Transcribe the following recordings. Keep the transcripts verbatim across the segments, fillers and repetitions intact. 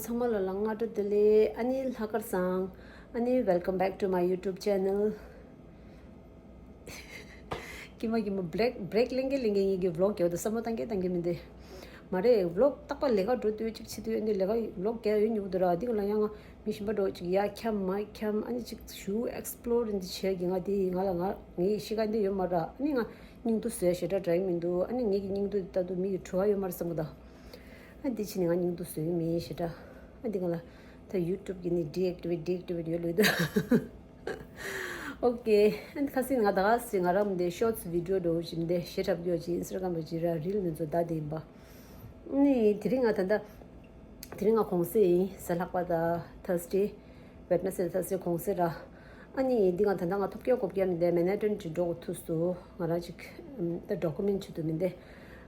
ཚང་མ་ལ་ལ་སྔ་དྲོ་བདེ་ལེགས། ཨ་ནི་ལྷག་དཀར་བཟང་། ཨ་ནི་welcome back to my YouTube channel. ཀྱི་མ་ཀྱི་མ་break break ལེན་གི་ལེན་གི་ངེད་ཀྱི་vlog རྒྱག་དུས་བསམ་བློ་བཏང་གི་བཏང་གི་མི་འདུག་མ་རེད། vlog རྟག་པར་ལས་ཀ་འགྲོ་དུས་གཅིག་བྱེད་དུས་ཨ་ནི་ལས་ཀ་vlog རྒྱག་ཡོད་མྱོང་གི་འདུག་ར། འདི་ག་ལ་ཡང་ང་མི་གཞན་པ་འགྲོ་གཅིག་ཡར་འཁྱམ་མར་འཁྱམ་ཨ་ནི་གཅིག་ཞུ་explore འདི་བྱས་ཀྱི་ང་འདི་ང་ལ་ང་ངའི་གཤིས་ཀ་འདི་ཡོད་མ་ར། ཨ་ནི་ང་སྙིང་སྡུག་བཟོས་ཞེ་དྲག་འདྲ་ཡི་མི་འདུག་ཨ་ནི་ངེད་ཀྱི་སྙིང་སྡུག་འདི་ལྟ་དུས་མི་གི་བྲོ་བ་ཡོད་མ་རེད་བསམ་གི་འདུག་ཨ་འདི་ཕྱིན་ནས་ང་སྙིང་སྡུག་བཟོས་ཡོད་མེད་ཞེ་དྲག་ཨ་འདི་ག་ལ་ད་YouTube གི་ནི་deactivate deactivate ཡོད་ལོས་འདུག Okay. ཨ་ནི་ཁ་སང་ང་ད་ག་སེ་ང་རང་འདི་shorts video འགྲོ་བཞིན་འདི་ཞེ་དྲག་ཡོད་ཅིག་Instagram བ་ཅིག་ར་reel མི་ཚོ་ད་དེ་ཡིན་པ། ཨ་ནི་དེ་རིང་ང་ད་ལྟ་དེ་རིང་ང་གུང་སེང་ཡིན། གཟའ་ལྷག་པ་ད་Thursday, Wednesday, Thursday གུང་སེང་ར། ཨ་ནི་འདི་ང་ད་ལྟ་ང་ཐོབ་སྐལ་གོ་སྐལ་མི་འདི་Manhattan ཅིག་འགྲོ་དགོས་ཐུག་སོང་། ང་རང་ཅིག་ད་document བྱེད་དུ་མི་འདི།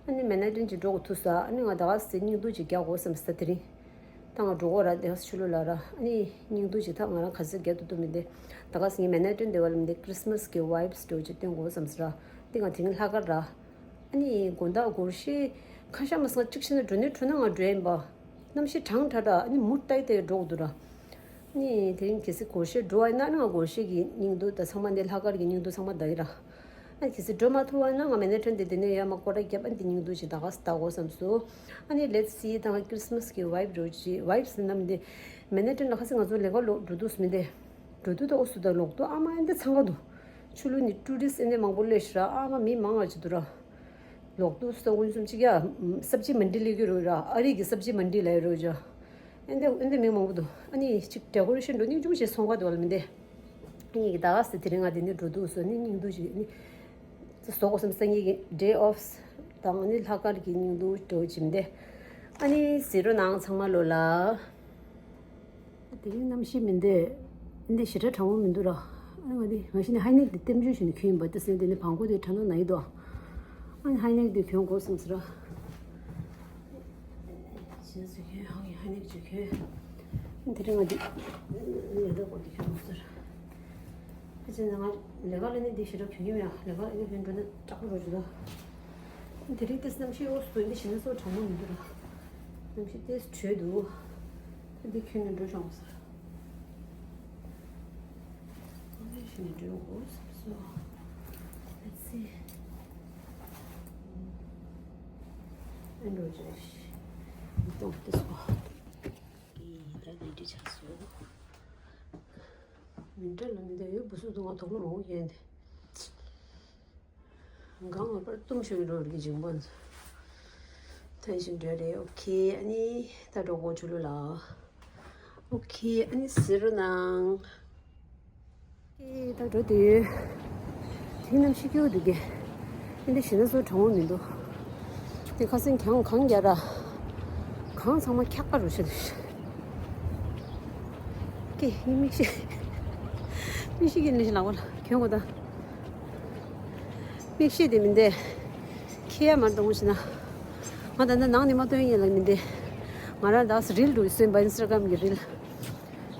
ཨ་ནི་Manhattan ཅིག་འགྲོ་དགོས་ཐུག་སོང་། ཨ་ནི་ང་ད་ག་སེ་སྙིང་སྡུག་ཅིག་རྒྱག་དགོས་བསམ་སོང་ད་དེ་རིང་། ད་ང་འགྲོ་གོ་ར་དེ་ཆུ་ལུ་ལ་ར། ཨ་ནི་སྙིང་སྡུག་ཅིག་ད་ང་རང་ག་ཚོད་རྒྱག་ཏུ་ཏུ་མི་འདི། ད་ག་སེ་ངའི་Manhattan དེ་བ་ལ་མི་འདི་Christmas གི་vibes འགྲོ་ཅིག་སྟོན་དགོས་བསམ་སོང་ར། འདི་ང་དེ་རིང་ལྷག་དཀར་ར། ཨ་ནི་དགོང་དག་སྒོར་གཞས་ཁ་ཤས་མ་སང་གཅིག་བྱས་ན་འགྲོ་ནི་འགྲོ་ན་ང་འགྲོ་ཡིན་པ། གནམ་གཤིས་གྲང་དྲགས་དྲགས་ཨ་ནི་མུ་ཏའི་ཏའི་འགྲོ་གི་འདུག་ར། ཨ་ནི་དེ་རིང་གལ་སྲིད་སྒོར་གཞས་འགྲོ་བ་ཡིན་ན་ཨ་ནི་ང་སྒོར་གཞས་ཀྱི་སྙིང་སྡུག་དང་ཚང་མ་འདི་ལྷག་དཀར་གྱི་སྙིང་སྡུག་ཚང་མ་འདའ་ཡི་ར། ཨ་ནི་གལ་སྲིད་འགྲོ་མ་ཐུབ་པ་ཡིན་ན་ང་Manhattan དེ་དེ་ནས་ཡར་མར་སྐོར་ར་བརྒྱབ་ཨ་ནི་དེ་སྙིང་སྡུག་ཅིག་ད་ག་སེ་ལྟ་དགོས་བསམ་སོང་། ཨ་ནི་let's see ད་ང་Christmas གི་vibe འགྲོ་ཅིག vibes ནམ་འདི་Manhattan ལ་ཁ་སང་ང་ཚོ་ལས་ཀ་ལོག་འགྲོ་དུས་མི་འདི། འགྲོ་དུས་ད་ཨོ་སུ་ད་ལོག་དུས་ཨ་མ་ཨ་འདི་འཚང་ཁ་འདུག་ཆུ་ལུ་ནི་tourist ཨ་འདི་མང་པོ་སླེབས་ཤག་ར། ཨ་མ་མི་མང་ང་ཅིག་འདུག་ར། ལོག་ཏུ་སོ་ཀུན་གསུམ་གཅིག་ཡ། སབ་ཇི་མན་ཌི་ལས་ཀྱི་རོ་ར། ཨ་རི་གི་སབ་ཇི་མན་ཌི་ལ་ཡི་རོ་ཇ། ཨེ་འདི་ཨེ་འདི་མི་མང་པོ་འདུག་ཨ་ནི་གཅིག་decoration འགྲོ་སྙིང་རྗེ་མོ་ཞིག་སོང་ག་འདུག་བ་ལ་མི་འདི། ཨ་ནི་ད་ག་སེ་དེ་རིང་ང་དེ་ནི་འགྲོ་འདུག་སོ་ནི་སྙིང་སྡུག་ཅིག་ཨ་ནི། སོ་ཀུན་གསུམ་སང་ཉིན་གྱི་day offs དང་ཨ་ནི་ལྷག་དཀར་གྱི་སྙིང་སྡུག་འགྲོ་བཞིན་འདི། ཨ་ནི་གཟིགས་རོགས་གནང་ཚང་མ་ལོ་ལ། དེ་རིང་གནམ་གཤིས་མི་འདོད། འདི་ཞེ་དྲག་གྲང་མོ་མི་འདུག་ར། ཨ་ང་འདི་ང་ཤི་ནི་ཧའི་ནེག་འདི་ལྟེམ་འཇུ་ཞིག་ནི་གྱོན་ཡིན་པ་དེ་སེ་འདི་ནི་བང་གོ་དེ་གྲང་ན་ན་ཡི་དོ། ཨ་ནི་ཧའི་ནེག་འདི་གྱོན་དགོས་བསམ་སོང་ར། ཞེས་སུ་གྱོན་ཧའི་ཧའི་ནེག་ཅིག་གྱོན། དེ་རིང་ང་འདི་ཡོད་དོ་གོ་འདི་གྱོན་དགོས་སོང་ར། ཨ་ཅེ་ན་ང་ལས་ཀ་ལ་ནི་འདི་ཞེ་དྲག་གྱོན་གྱི་མེད་ཨ། ལས་ཀ་ལ་ནི་གྱོན་འགྲོ་ན་དྲག་པོ་རོ་ཞུ་དོ། དེ་རིང་ཏེ་གནམ་གཤིས་འོ་སུ་འདི་ཞེ་ན་སོ་གྲང་མོ་མི་འདུག་ར། གནམ་གཤིས་ཏེ་དྲོད་འདུག་འདི་ཁྱོད་ནི་འགྲོ་བྱུང་ཟེར། འདི་ཞེ་ནི་འགྲོ་འོ་སུ་སོ། Let's see. ཨེ་འགྲོ་བྱུང་ཤི། འདི་ཏོང་ཏེ་སོ། ཨི་ད་འདི་འདྲི་ཆགས་སོ། མི་འདྲ་ལ་མི་འདྲ་ཡོད་བུ་སུ་དུ་ང་དོག་ལོ་མང་ཡོད་འདི། གང་ལ་པར་གཏུམ་ཤོར་འགྲོ་རིགས་འཇིགས་པ་ཐན་ཤིན་འདྲ་རེད། ཨོ་ཁེ། ཨ་ནི་ད་འགྲོ་གོ་ཆུ་ལུ་ལ། ཨོ་ཁེ། ཨ་ནི་གཟིགས་རོགས་གནང་། ཨེ་ད་འགྲོ་དུས་དེ་གནམ་གཤིས་སྐྱིད་པོ་འདུག་གས། ཨ་འདི་ཞེ་ན་སོ་གྲང་མོ་མི་འདུག་དེ་ཁ་སང་གྱང་གང་རྒྱག་ར། གང་ཚང་མ་འཁྱག་པ་རུ་ཤི་འདུག་ཀེ་ཧི་མིག་ཤེས། མིག་ཤེས་ཀྱི་ནི་ཤི་ལག་པ་ལ་གྱོན་དགོས་ད། མིག་ཤེས་དེ་མི་འདེ། ཁེ་ཡ་མར་གཏོང་ཞིག་ན། ང་ད་ནི་ནང་ནས་མ་སྟོན་ཡིན་ལ་མི་འདེ། ང་རང་ད་རིལ་འགྲོ་སོན་པ་ཨིན་སི་ཊ་གྷ་རམ་གྱི་རིལ།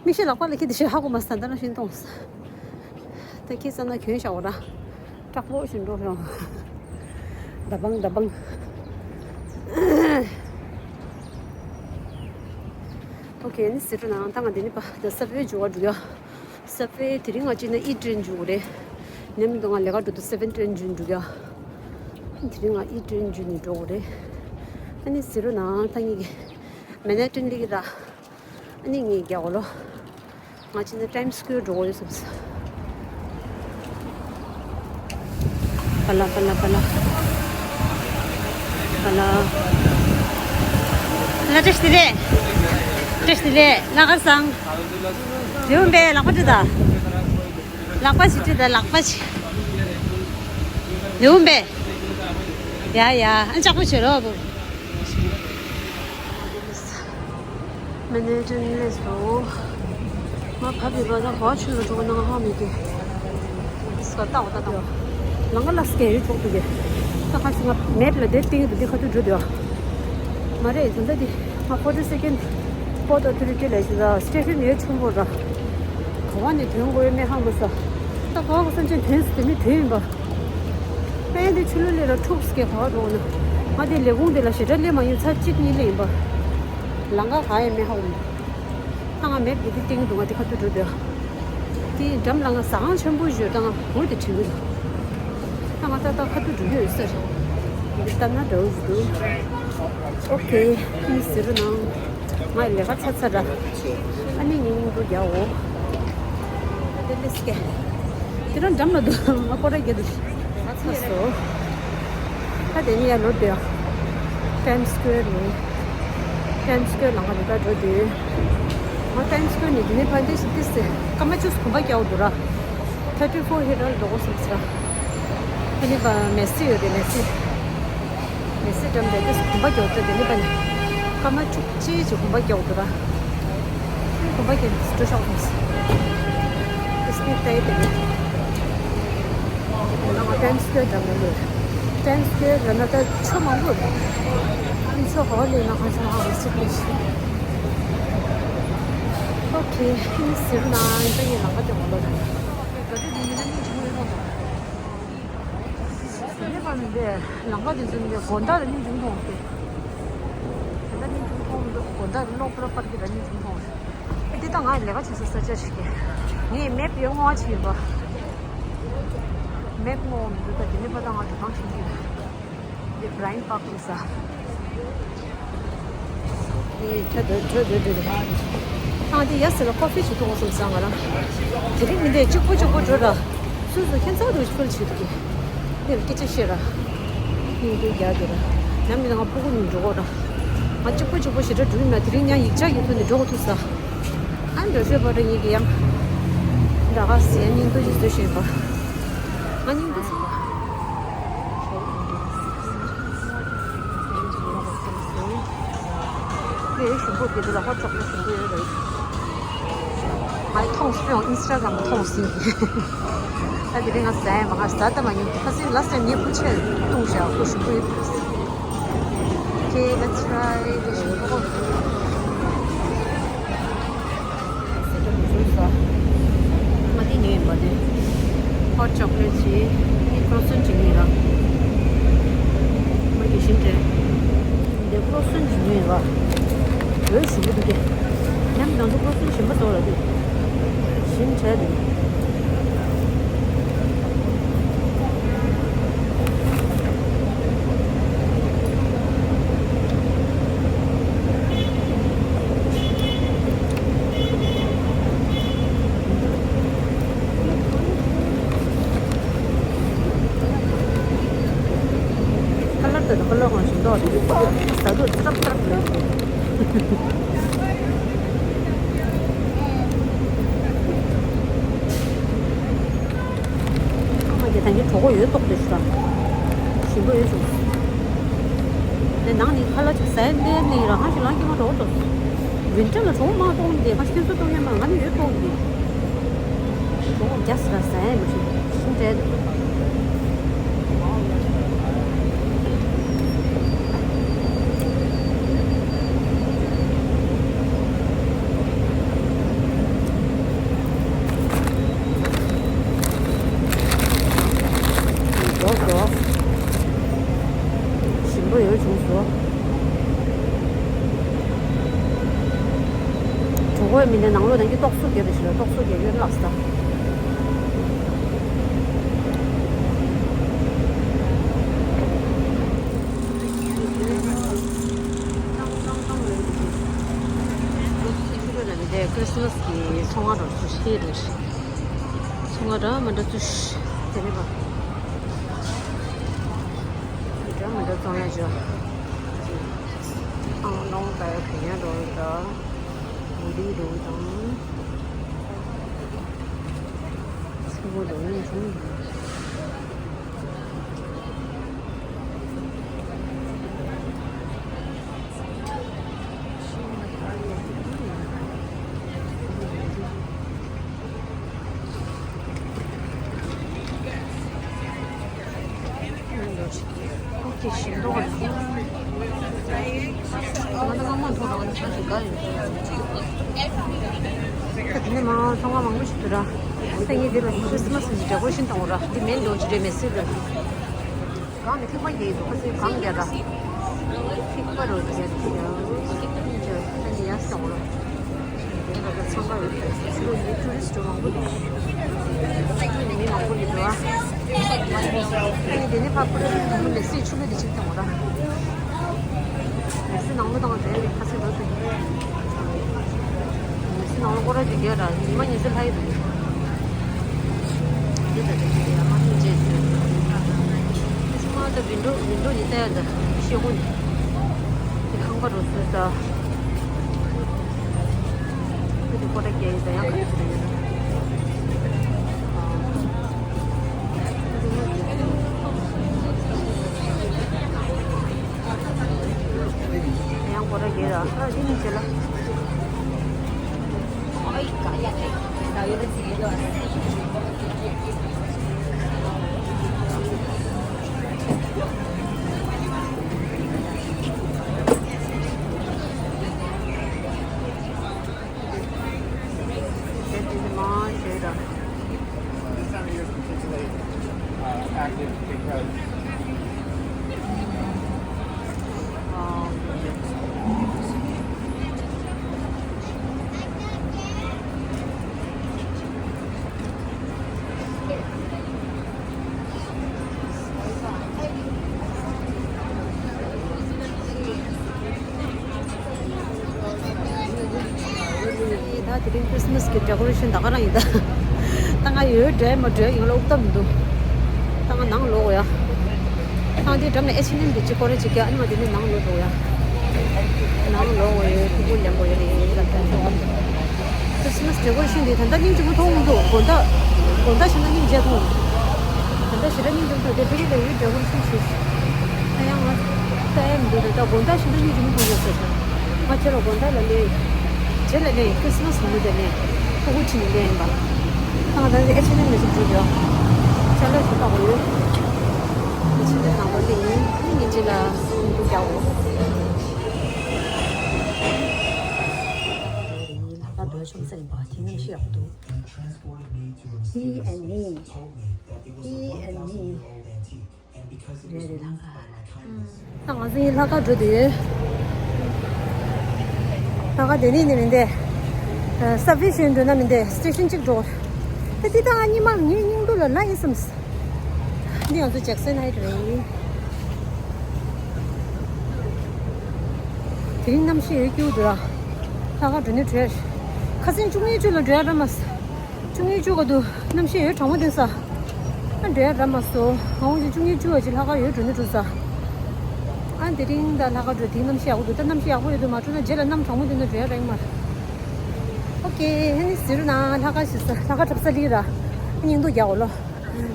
མིག་ཤེས་ལག་པ་ལ་ཁེ་དེ་ཤེས་ཧ་གོ་མ་སྟན་ད་ན་ཤིན་གཏོང་། ད་ཁེ་ས་ན་གྱོན་ཤག་འོ་ར། དྲག་པོ་ཞིག་འགྲོ་ཤོག་ད་བང་ད་བང་། ཨོ་ཁེ་ནི་སི་ཊ་ནང་ད་ང་འདི་ནི་པ་ད་སབ་ཝེ་འཇུག་ག་འགྲོ་ཡ། སབ་ཝེ་དེ་རིང་ང་ཅི་ན་ཨི་ཊེན་འཇུག་གི་རེད། ནམ་དུ་ང་ལས་ཀ་འགྲོ་དུས་སེ་ཝེན་ཊེན་འཇུག་འགྲོ་ཡ། དེ་རིང་ང་ཨི་ཊེན་འཇུག་ནས་འགྲོ་གི་རེད། ཨ་ནི་སི་ཊ་ནང་ད་ངེད་ཀྱི་མན་ཧ་ཊན་ལི་གི་ར། ཨ་ནི་ངས་རྒྱག་གོ་ལོ། ང་ཅི་ན་ཊའིམ་སི་ཀོ་ཝེར་འགྲོ་གི་ཡོད་བསམ་སོང་། པ་ལ་པ་ལ་པ་ལ། པ་ལ། ལ་བཀྲ་ཤིས་བདེ་ལེགས། བཀྲ་ཤིས་བདེ་ལེགས། ལ་ཁར་སང་། ཡོང་པས་ལག་པ་ཅི་ད། ལག་པ་ཅི་ཅི་ད་ལག་པ་ཅི། ཡོང་པས། ཡ་ཡ་ཨ་ཅག་པོ་བྱེད་རོགས་བུ། མན་ཧ་ཊན་སླེབས་སོང་། ང་བབས་ཡོད་པ་ད་གོ་བ་ཆུ་ལ་འགྲོ་གི་ན་ང་ཧ་མི་གི། སྐ་ཏག་ཏག་ཏག་ལང་ཀ་ལ་སྐད་ཡོད་ཆོག་ཏུ་གི། ད་ཁ་སང་ང་མེབ་ལ་དེབ་སྟེང་དུ་འདི་ཁ་ཐུག་འགྲོ་དུས། མ་རེད་ད་ལྟ་འདི་ང་ཕོར་ཊི་སེ་ཀེན་ཌི་སྤོར་ཊི་ཨོ་ཐོ་རི་ཊི་ལ་ཞུ་ད་སི་ཊེ་ཤན་ཡོད་ཆུང་པོ་ར། ག་བ་ནས་ཐོན་དགོས་ཡོད་མེད་ཧ་མ་སོང་། ད་ག་བ་ག་སོང་ཅན་ཐོན་སུ་དེ་མི་ཐོན་ཡིན་པ། པན་དེ་ཆུ་ལུ་ལས་ར་འཁྲུགས་སྐད་ག་བ་འགྲོ་ན། ང་དེ་ལས་ཁུངས་དེ་ལ་ཞེ་དྲག་སླེབས་མ་ཡིན་ཚར་གཅིག་གཉིས་སླེབས་ཡིན་པ། ལམ་ཁ་གང་ཡིན་མིན་ཧ་གོ་མི་འདུག་ད་ང་མེབ་ཀྱི་འདི་སྟེང་དུ་ང་འདི་ཁ་ཐུག་འགྲོ་འདོད། དེ་འགྲམ་ལ་ང་ཟ་ཁང་ཆེན་པོ་ཞིག་ཡོད། ད་ང་འུར་དེ་དྲན་གི་འདུག་ད་ང་ཏག་ཏག་ཁ་ཐུག་འགྲོ་གི་ཡོད་ས་རེད། འདི་ལྟ་ན་འདྲ་བོ་ཞིག་འདུག་ཨོ་ཁེ། ཨ་ནི་ཟེར་རོ་ནང་། ང་ལས་ཀ་ཚར་ཚར་ར། ཨ་ནི་ངའི་སྙིང་པོ་རྒྱག་འོ། ད་དེ་ལས་ཀྱི། དེ་རང་འགྲམ་ལ་འདུག་ང་སྐོར་ར་རྒྱག་འདུག་ང་ཚར་སོང་། ད་དེ་ནས་ཡར་ལོག་སྡོད། Times Square ནས། Times Square ལམ་ཁ་ནས་ད་འགྲོ་དུས། ང་Times Square ནས་དེ་ནས་ཕར་འདི་ཞིག་ཏིས་སྐར་མ་བཅུ་གུམ་པ་རྒྱག་འདུག་ར། Thirty four Hill ལ་འགྲོ་དགོས་བསམ་ཟེར། དེ་ནས་ཕར་མེ་སི་ཡོད་རེད། མེ་སི། མེ་སི་འགྲམ་དེ་ཏིས་གུམ་པ་རྒྱག་འདུག་དེ་ནས་ཕར་ནས་སྐར་མ་བཅུ་གཅིག་ཅིག་གུམ་པ་རྒྱག་འདུག་ར། གུམ་པ་རྒྱག་འདུག་འགྲོ་ཤོག་ཟེར། ཏིས་ནས་ལྟ་ཡི་དེ་ནས། ང་Times Square འགྲམ་ལ་ལོས། Times Square ལ་ན་ད་ཆུ་མང་པོ་རེད། ཨ་ནི་ཆུ་ཧོ་ལེ་ན་ཁ་ཆུ་ཧོ་ལེ་སི་ཀླེ་ཤི། ཨོ་ཁེ། ཨ་ནི་ཟེར་ན་ཨ་ནི་ད་ངའི་ལམ་ཁ་དེ་འོ་ལོ་རེད། ག་དུས་དེ་ཉིན་ན་སྙིང་རྗེ་མོ་ཡོད་རོགས། དེ་ནས་ཕར་ནས་འདི་ལམ་ཁ་དེ་ཚོ་ནས་དགོང་དག་ལ་སྙིང་རྗེ་མོ་མཐོང་གི། དེ་འདྲ་སྙིང་རྗེ་མོ་མཐོང་མི་འདུག་དགོང་དག་གློག་པར་པར་གྱི་ལ་སྙིང་རྗེ་མོ་མཐོང་། ཨེ་འདི་ད་ང་ལས་ཀ་བྱེད་ས་ས་ཆ་ཞིག་གི། ངས་མེབ་ཡོད་སྔོན་ཅིག་ཡིན་པ། མེབ་སྔོན་མི་འདུག་ད་དེ་ནས་ཕར་ད་ང་འགྲོ་སྟངས་ཤེས་ཀྱི་ཡོད། འདི་Bryant Park ལ་ས། ཨེ་ཁྱོད་འདོད་འགྲོ་འདོད་འདོད་རེད། ཨ་འདི་ཡ་སི་ལ་ཀོ་ཕི་ཞིག་འཐུང་བསམ་ས་ང་རང་། དེ་རིང་མི་འདས་གཅིག་པོ་གཅིག་པོ་འགྲོ་ར། སོ་སོ་ཁྱད་མཚར་དུ་ཕུལ་བྱེད་ཀྱི། འདིར་སྐད་ཆ་བཤད་ར། སྙིང་རྗེ་རྒྱག་དེ་ར། ཡང་མིན་ན་ང་ཕྲུ་གུ་ནས་འགྲོ་དགོས་ར། ང་གཅིག་པོ་གཅིག་པོ་ཞེ་དྲག་འགྲོ་གི་མེད། དེ་རིང་ཡང་ཡིག་ཆ་ཡིག་ཐོག་ནས་འགྲོ་དགོས་ཐུག་ས། ཨ་འགྲོ་ཤོད་པ་ར་ཡིན་གི་ཡང་། འདྲ་ག་ཟེ་སྙིང་པོ་ཞིག་བཟོས་ཤེས་པ། ང་སྙིང་པོ་ཟེར་བ། ངས་ཞིམ་པོ་དེ་ཚོ་ལ་ཧོ་ཅོག་ལེ་ཞིམ་པོ་ཡོད་རེད། ང་མཐོང་སོང་། ཨིན་སི་ཊ་གྷ་རམ་མཐོང་སོང་། ད་དེ་རིང་ང་ཟ་ཡ་མ་ག་ཟ་ད་མ་ཉོ། ཁ་སང་ལ་སེམས་ཉེ་པོ་ཆེ་བཏུང་བཞག་ཁོ་ཞིམ་པོ་ཡོད་པ་རེད། Okay, let's try this. ང་དེ་ཉོས་ཡིན་པ་དེ། Hot chocolate ཅིག་ཁོ་སོན་ཅིག་ཉོས་ར། ང་གི་ཞིམ་དྲན། འདི་ཁོ་སོན་ཅིག་ཉོས་ར། འོད་ཞིམ་པོ་འདུག་གས། ཉམས་དང་དུ་ཁོ་སོན་ཞིམ་པོ་བཟོ་ལ་འདུག་ཞིམ་དྲན་འདུག་ཁ་ལར་དེ་ཁ་ལོ་གང་ཞིག་འདུག་ཟ་དུས་ཙག་ཙག་ལས། ཨ་མ་གི་ད་གིན་གྲོད་ཁོག་ཡོད་ཏོག་ཏོ་ཞིག་དང་། ཞིམ་པོ་ཡོད་བྱུང་། དེ་ནང་ནས་ཁ་ལག་ཅིག་ཟས་འདི་ནས་རང་ཧ་ཞིག་ལང་གི་མ་གྲོད་ཁོག་ཏོག་ཝིན་ཊར་ལ་གྲོད་ཁོག་མ་གཏོང་དེ་ཁ་ཤས་སུ་གཏོང་ཡ་མ་ང་ནི་ཡོད་ཏོག་གི། གྲོད་ཁོག་རྒྱ་སི་ར་ཟས་མ་ཞིག་ཞིམ་དྲན། འགྲོ་འགྲོ། ཞིམ་པོ་ཡོད་བྱུང་སོ། གྲོད་ཁོག་མི་འདྲ་ནང་ལོགས་ནང་གི་ཏོག་སུ་རྒྱག་རེ་ཞིག་ལ་ཏོག་སུ་རྒྱག་ཡོད་ལགས་ས། འདི་ཁྲི་སི་མ་སི་གི་ཚོང་ཁང་རོ་སུ་ཤེས་རེད། ཚོང་ཁང་འདྲ་མི་འདྲ་ཚུ་ཤ་དེ་རེད་པ། འདྲ་མི་འདྲ་བཙོང་ཡ་ཅོ། ཨང་ནོང་ད་ཡ་ག་ཡ་འགྲོ་ད། མུ་ལི་འགྲོ་དང་། ཚི་གུ་འགྲོ་ནས་བྱུང་། ཁོ་ཀྱི་ཞིམ་མདོག་ལ། ང་ད་ང་མ་མཐོང་རང་ཆ་ཞིག་ག་ཡིན། ད་དེ་ནས་མ་ཚོང་པ་མང་པོ་ཞིག་འདུག་ར། ད་ངས་འདི་ལ་ཁྲི་སི་མ་སི་ཀྱི་འདྲ་པོ་ཤིན་ཏུ་འོང་ར། འདི་མེན་འགྲོ་ཅི་འདྲའི་མེད་སྲིད་ར། གང་ནས་ཐིགས་པ་རྒྱག་འདུག་ཁ་སེ་གང་རྒྱག་ར། ཐིགས་པ་རོ་རྒྱག་ ཡོང་ལོ། དེ་ལ་ཚང་ཀ་ཡོད་པས། ཕྱི་ལོགས་ནས་ཊུ་རི་སི་ཊི་མང་པོ་འདུག་ཕྱི་ལོགས་ནས་མི་མང་པོ་རེད་འདུག་ཨ་ནི་དེ་ནས་ཕར་ཁོ་རང་གི་མི་སེར་ཕྱི་ལོགས་དེ་ཕྱིར་བཏང་བ་ར། མི་སེར་ནང་ལོགས་བཏང་བ་རེད། ཁ་སེར་རོ་ཟེར། མི་སེར་ནང་ལོགས་སྐོར་ར་ཅིག་རྒྱག་ར། ཉི་མ་ཉི་ཤུ་ལྷག་ཡོད་འདུག་འདི་ལྟ་སྟེ་ཡར་མར་ཐོན་བྱས་ཚུལ། ཨ་ཙི་མ་ད་ཝིན་ཌོ་ཝིན་ཌོ་ནས་བལྟ་ཡ་ད་ཤེས་ཀྱི་མི་འདུག་འདི་ཁང་པ་རུ་སོས་ད། འདི་ཀོ་ཊ་རྒྱག་ཡ་ད་ཡང་ག་ཚོད་ཡོད་ན། ཡང་ཀོ་ཊ་རྒྱག་ཡ་ད། ཨ་འདི་ནས་བྱས་ལ། This time of year is particularly uh, active because ད་དེ་རིང་ཁྲིས་མས་ཀྱི་ཌེ་ཀོ་རེ་ཤན་ད་ག་རང་ཡིན་ད། ད་ང་ཡོད་འདྲ་མ་འདྲ་ཡིན་ལ་འུབ་ཐབས་མི་འདུག་ད་ང་ནང་ལོག་ཡ། ཐང་དེ་འགྲམ་ནས་ཨེཆ་ཨེན་ཨེམ་དེ་གཅིག་སྐོར་ར་གཅིག་རྒྱག་ཨ་ནི་མ་དེ་ནས་ནང་ལོག་འགྲོ་ཡ། ནང་ལོག་འོ་ཡོད་ཕྲུ་གུ་ལེན་དགོས་ཡོད་རེད་ལབ་ཀྱང་ཆོག་ཁྲིས་མས་ཌེ་ཀོ་རེ་ཤན་དེ་ད་ལྟ་སྙིང་རྗེ་མོ་མཐོང་མི་འདུག་དགོང་དག་དགོང་དག་ཕྱིན་ན་སྙིང་རྗེ་མཐོང་། ད་ལྟ་ཞེ་དྲག་སྙིང་རྗེ་མོ་མཐོང་དེ་ཕྲུ་གུ་ལ་ཡོད་ཌེ་ཀོ་རེ་ཤན་བྱས། ད་ཡང་ང་ལྟ་ཡ་མི་འདུག་ད་ལྟ་དགོང་དག་ཕྱིན་ན་སྙིང་རྗེ་མོ་མཐོང་ཡོད་ཟེར་ཤག་ང་ཁྱེད་ལ་དགོང་དག་ལ་ལས། རྗེས་ལ་ལས་ཁྲིས་མས་ནང་ལོགས་དེ་ནས་ཕྲུ་གུ་ཁྲིད་ནས་ལས་ཡིན་པ། ད་ང་ད་ཨེཆ་ཨེན་ཨེམ་ནས་ཚུར་འགྲོ་རྒྱུ། ཅ་ལག་ཞིག་ལྟ་དགོས་ཡོད། ཨེཆ་ཨེན་ཨེམ་ནང་ལོགས་ལས་ཡིན། ཨ་ནི་ཉིན་གཅིག་ལ་སྙིང་རྗེ་རྒྱག་འོ། ལྷག་དཀར་འགྲོ་ཆོམ་ས་ཡིན་པ་དེ་ནམ་ཤི་ཡག་འདུག་ཧི་ཨེན་ནི། ཧི་ཨེན་ནི། རེད་རེད་ལྷག་དཀར། ད་ང་ཚོ་ཡིན་ལྷག་དཀར་འགྲོ་དུས། ལྷག་དཀར་དེ་ནས་ནི་མི་འདས། སབ་ཝེ་ཞོན་འགྲོ་ན་མི་འདས་སི་ཊེ་ཤན་གཅིག་འགྲོ། ད་འདི་ད་ང་གཉིད་མ་ངའི་སྙིང་སྡུག་ལ་ལ་ཡིན་བསམས། འདི་ང་ཚོ་ཇེག་སན་ཧའིཊ་རེད། དེ་རིང་གནམ་གཤིས་ཡོད་སྐྱིད་པོ་འདུག་ར། ལྷག་དཀར་འགྲོ་ནི་བྲོས། ཁ་སང་བཅུ་གཉིས་བཅུ་ལ་འགྲོ་ཡ་ར་མ་སོང་། བཅུ་གཉིས་བཅུ་ག་དུས་གནམ་གཤིས་ཡོད་གྲང་མོ་འདུག་ས། ཨ་འགྲོ་ཡ་ར་མ་སོང་། ཨ་འོ་ཅི་བཅུ་གཉིས་བཅུ་བ་ཅིག་ལྷག་དཀར་ཡོད་འགྲོ་ནི་འགྲོ་ས། ཨ་དེ་རིང་ད་ལྷག་དཀར་འགྲོ་དེའི་གནམ་གཤིས་ཡག་པོ་འདུག་ད་གནམ་གཤིས་ཡག་པོ་ཡོད་དུས་མ་འགྲོ་ན་རྗེས་ལ་གནམ་གྲང་མོ་འདུག་ན་འགྲོ་ཡ་ར་ཡིན་མ་རེད། ཨོ་ཀེ། ཨ་ནི་ཟེར་ན་ལྷག་དཀར་ཞིག་ས་ལྷག་དཀར་འཁྲབ་ས་ལི་ར། སྙིང་སྡུག་རྒྱག་འོ་ལོ།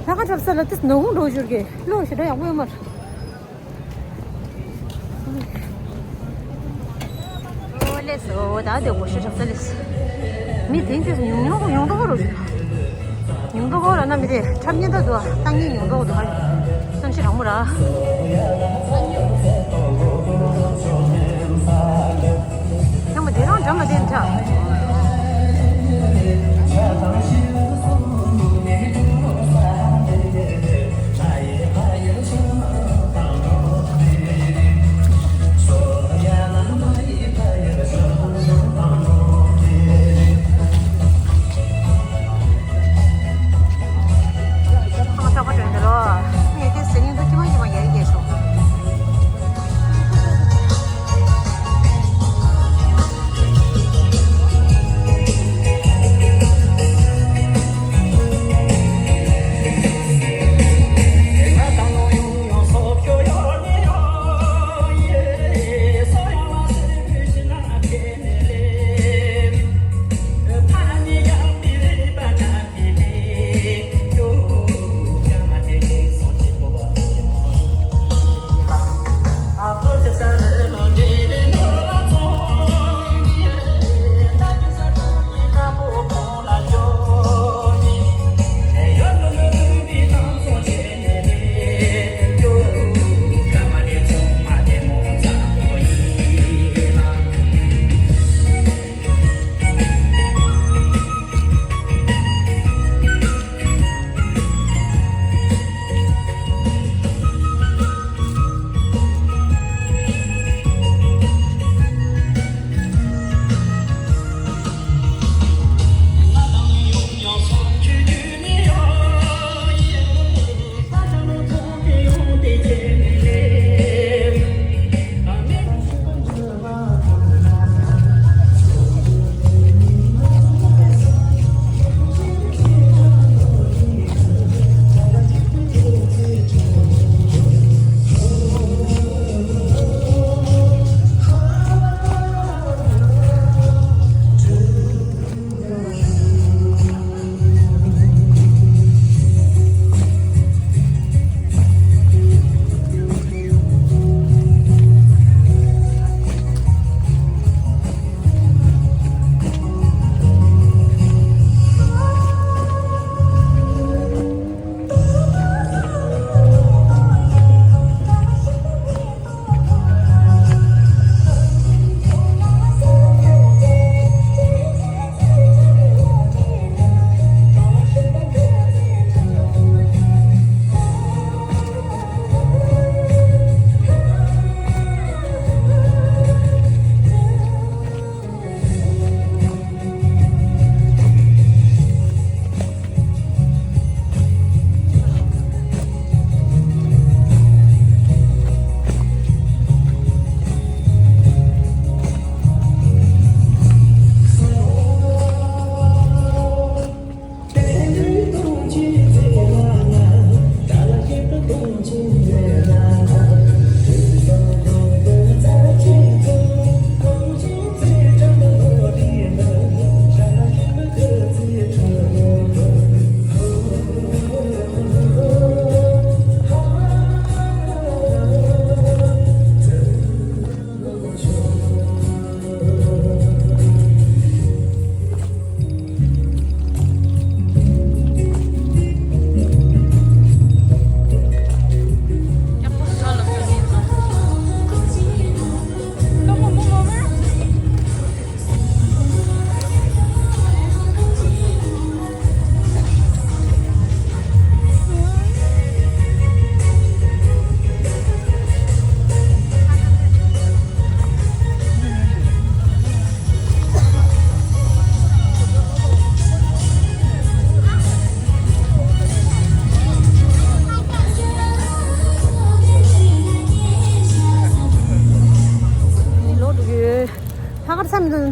ལྷག་དཀར་འཁྲབ་ས་ལ་ཏིས་ནག་ཁུང་འགྲོ་བཞུར་གི་ལོ་ཞེ་དྲག་ཡག་པོ་ཡོད་མ་རེད། ཨོ་ལེ་སོ། ད་དེ་སྒོར་གཞས་འཁྲབ་ས་ལེ་སོ། མི་དེང་དུས་ཉུང་ཉུང་ཉུང་མདོག་རུ་ཉུང་མདོག་ར་ན་མི་དེ་འཁྲབ་ཉན་ད་དུ་ཏང་ཉིན་ཉུང་མདོག་འདུག་ཧ། གནམ་གཤིས་གྲང་མོ་ར། ཡང་མ་དེ་རང་འགྲམ་ལ་བསྡད་འདྲ། ཁང་གསར་པ་འདྲ་འདུག་ལོ། ངས་དེ་ཟེར་ཉིན་དུ་ཁྱི་མ་ཁྱི་མ་ཡར་རྒྱས་སོང་།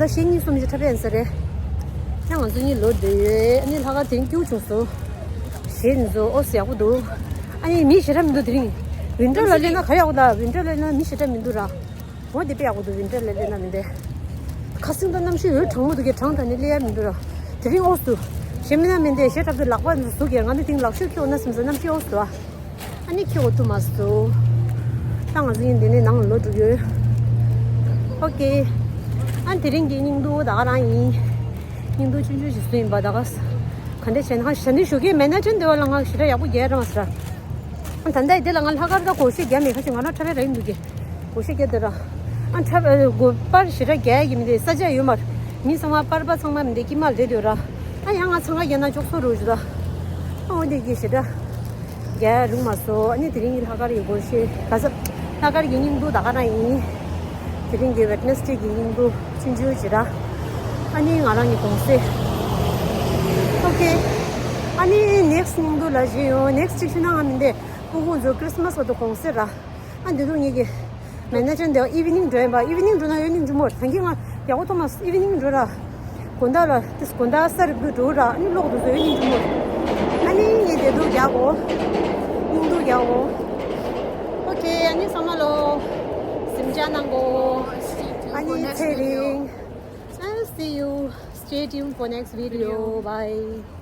ཕྱི་གཉིས་གསུམ་ཞིག་འཁྲབ་ཡིན་ས་རེད། ཡང་ང་ཚོ་གཉིས་ལོ་འདི་ཡོད། ཨ་ནི་ལྷག་དཀར་དེ་རིང་སྐྱིད་པོ་བྱུང་སོང་། གཞས་འཛོ་ཨོ་སི་ཡག་པོ་འདུག་ཨ་ནི་མི་ཞེ་དྲག་མི་འདུག་དེ་རིང་། ཝིན་ཊར་ལ་སླེབས་ན་ག་ཡག་པོ་འདུག་ཝིན་ཊར་ལ་སླེབས་ན་མི་ཞེ་དྲག་མི་འདུག་ར། འོ་དེ་དཔེ་ཡག་པོ་འདུག་ཝིན་ཊར་ལ་སླེབས་ན་མི་འདུག་ཁ་སང་ད་གནམ་གཤིས་འོ་གྲང་མོ་འདུག་གི། གྲང་དྲགས་ནས་སླེབས་ཡ་མི་འདུག་ར། དེ་རིང་ཨོ་སི་འདུག་གཞས་མིན་ན་མི་འདུག་གཞས་འཁྲབ་དུས་ལག་པ་འདི་ཟུག་གི། ང་ནི་དེང་ལག་ཤེས་འཁྱེར་འོང་ན་བསམ་ས། གནམ་གཤིས་ཨོ་སི་འདུག་ཨ། ཨ་ནི་ཁྱེད་འོ་ཐུ་མ་སོ། ད་ང་ཚོ་ཡིན་འདི་ནས་ནང་ལོག་འགྲོ་གི་ཡོད། ཨོ་ཀེ། ཨ་ནི་དེ་རིང་གི་སྙིང་སྡུག་ད་ག་རང་ཡིན། སྙིང་སྡུག་ཆུང་ཆུང་ཞིག་བཟོས་ཡིན་པ། ད་ག་ས་ག་འདྲ་བྱས་ན། ཧ་ཞེ་ནི་ཞོགས་ཀས་མན་ན་ཅན་འདི་བ་ལ་ང་ཞེ་དྲག་ཡག་པོ་རྒྱག་རང་ཟེར། ཨ་ད་ལྟ་འདི་ལ་ང་ལྷག་དཀར་ད་གོ་ཤེས་རྒྱག་མེད། ཁ་ཅིག་ང་རང་འཁྲབ་པའི་ར་ཡིན་འདུག་གི། གོ་ཤེས་རྒྱག་འདི་ར། ཨ་འཁྲབ་ཨ་གོ་པར་ཞེ་དྲག་རྒྱག་ཡ་གི་མི་འདུག་ས་ཆ་ཡོད་མ་རེད། མི་ཚང་མ་པར་པ་ཚང་མ་མི་འདུག་དཀྱིལ་མ་ལ་བསྡད་འདུག་ར། ཨ་ཡང་ང་འཚང་ཁ་རྒྱག་ན་ཅོག་སོ་རུ་ཞུ་ད། ཨ་འོ་འདི་གི་ཞེ་དྲག་རྒྱག་རུང་མ་སོང་། ཨ་ནི་དེ་རིང་གི་ལྷག་དཀར་གྱི་སྒོར་གཞས་ག་ས་ལྷག་དཀར་གྱི་སྙིང་སྡུག་ད་ག་རང་ཡིན། དེ་རིང་གི་ཝེད་ནེ་སི་ཌེ་གི་སྙིང་སྡུག་ཆུང་ཆུང་ཅིག་ར། ཨ་ནི་ང་རང་གི་གུང་སེང་། ཨོ་ཀེ། ཨ་ནི་ནེག་སི་ཊི་སྙིང་སྡུག་ལ་བཞེས་ཡོང་། ནེག་སི་ཊི་ཅིག་ཤུ་ན་ང་མི་འདས་སྤུ་གུ་ཚོ་ཁྲིས་མས་ག་དུ་གུང་སེང་ར། ཨ་འདི་དུ་ངེད་ཀྱི་མན་ན་ཅན་འདི་ཨི་ཝི་ནིང་འགྲོ་ཡིན་པ། ཨི་ཝི་ནིང་འགྲོ་ན་ཡོད་ནིང་འགྲོ་མོ། ད་གིན་ང་ཡག་པོ་ཐོག་མ་ཨི་ཝི་ནིང་འགྲོ་ར། དགོང་དག་ལ་དེ་དགོང་དག་ས་རུབ་ཏུ་འགྲོ་ར། ཨ་ནི་ལོག་ཏུ་བཟོ་ཡོད་ནིང་འགྲོ་མོ། ཨ་ནི་ངས་བདེ་སྡུག་རྒྱག་གོ། སྙིང་སྡུག་རྒྱག་གོ། ཨོ་ཀེ། ཨ་ནི་ཚང་མ་ལོ་གཟིམ་འཇག་གནང་གོ། ཨ་ནི་ཚེ་རིང་། I'll see you. Stay tuned for next video. Bye.